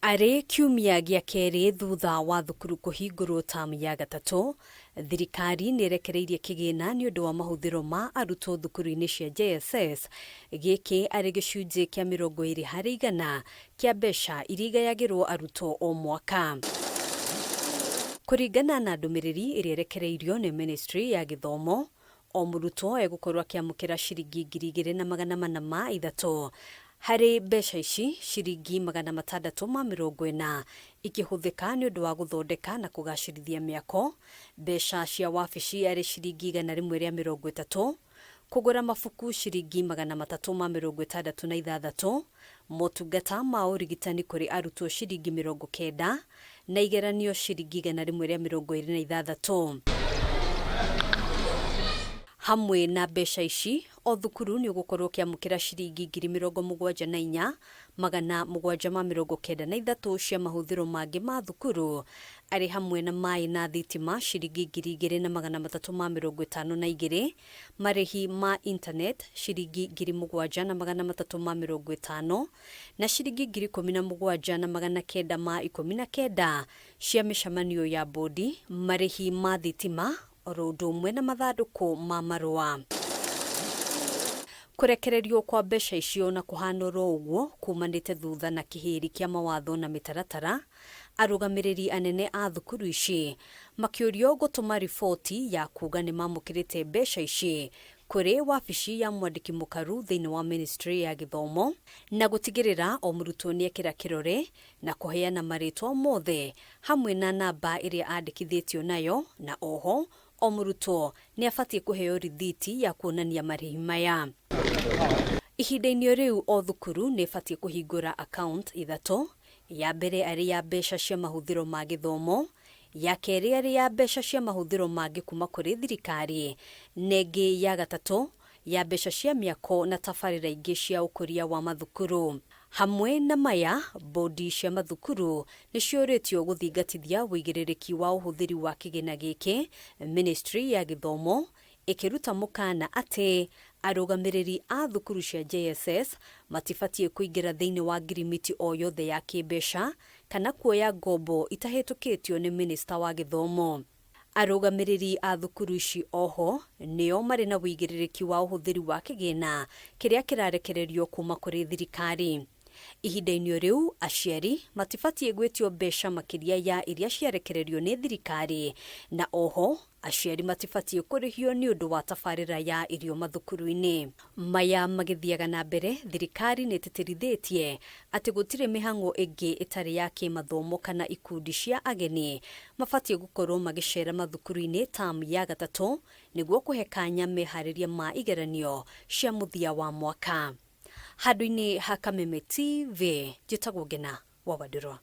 Arĩ kiumia gĩa kerĩ thutha wa thukuru kũhingũrwo tamu ya gatatũ, thirikari nĩ ĩrekereirie kĩgĩna nĩ ũndũ wa mahũthĩro ma arutwo thukuru-inĩ cia JSS, gĩkĩ arĩ gĩcunjĩ kĩa 20% kĩa mbeca iria igayagĩrwo arutwo o mwaka. Kũringana na ndũmĩrĩri ĩrĩa ĩrekereirio nĩ Ministry ya Gĩthomo, o mũrutwo egũkorwo akĩamũkĩra ciringi 2403. Harĩ mbeca ici, ciringi 640 ikĩhũthĩka nĩ ũndũ wa gũthondeka na kũgacĩrithia mĩako, mbeca cia wabici arĩ ciringi 130, kũgũra mabuku ciringi 366, motungata ma ũrigitani kũrĩ arutwo ciringi 90 na igeranio ciringi 126. Hamwe na mbeca ici, o thukuru nĩ ũgũkorwo ũkĩamũkĩra ciringi 74,793 cia mahũthĩro mangĩ ma thukuru arĩ hamwe na maĩ na thitima ciringi 2,352, marĩhi ma internet ciringi 7,350 na ciringi 17,919 cia mĩcamanio ya bodi, marĩhi ma thitima oro ũndũ ũmwe na mathandũkũ ma marũa. Kũrekererio kwa mbeca icio na kũhana oro ũguo kumanĩte thutha na kĩhĩri kĩa mawatho na mĩtaratara, arũgamĩrĩri anene a thukuru ici makĩũrio gũtũma riboti ya kuga nĩ mamũkĩrĩte mbeca ici kũrĩ wabici ya mwandĩki mũkaru thĩinĩ wa Ministry ya Gĩthomo na gũtigĩrĩra o mũrutwo nĩekĩra kĩrore na kũheana marĩtwa mothe hamwe na namba ĩrĩa andĩkithĩtio nayo na oho o mũrutwo nĩ abatiĩ kũheo rithiti ya kuonania marĩhi maya. Ihinda-inĩ o rĩu o thukuru nĩ ĩbatiĩ kũhingũra account ithatũ, ya mbere arĩ ya mbeca cia mahũthĩro ma gĩthomo, ya kerĩ arĩ ya mbeca cia mahũthĩro mangĩ kuma kũrĩ thirikari, na ĩngĩ ya gatatũ ya mbeca cia mĩako na tabarĩra ingĩ cia ũkũria wa mathukuru. Hamwe na maya, bodi cia mathukuru nĩ ciũrĩtio gũthingatithia ũigĩrĩrĩki wa ũhũthĩri wa kĩgĩna gĩkĩ, Ministry ya Gĩthomo ĩkĩruta mũkana atĩ arũgamĩrĩri a thukuru cia JSS matibatiĩ kũingĩra thĩinĩ wa ngirimiti o yothe ya kĩmbeca kana kuoya ngombo itahĩtũkĩtio nĩ Minista wa Gĩthomo. Arũgamĩrĩri a thukuru ici oho nĩo marĩ na ũigĩrĩrĩki wa ũhũthĩri wa kĩgĩna kĩrĩa kĩrarekererio kuma kũrĩ thirikari. Ihinda-inĩ o rĩu, aciari matibatiĩ gwĩtio mbeca makĩria ya iria ciarekererio nĩ thirikari na oho aciari matibatiĩ kũrĩhio nĩ ũndũ wa tabarĩra ya irio mathukuru-inĩ. Maya magĩthiaga na mbere, thirikari nĩ ĩtĩtĩrithĩtie atĩ gũtirĩ mĩhang'o ĩngĩ ĩtarĩ ya kĩmathomo kana ikundi cia ageni mabatiĩ gũkorwo magĩcera mathukuru-inĩ tamu ya gatatũ nĩguo kũhe kanya meharĩria ma igeranio cia mũthia wa mwaka. Handũ-inĩ ha Kameme TV, njĩtagwo Ngena wa Wandũrwa.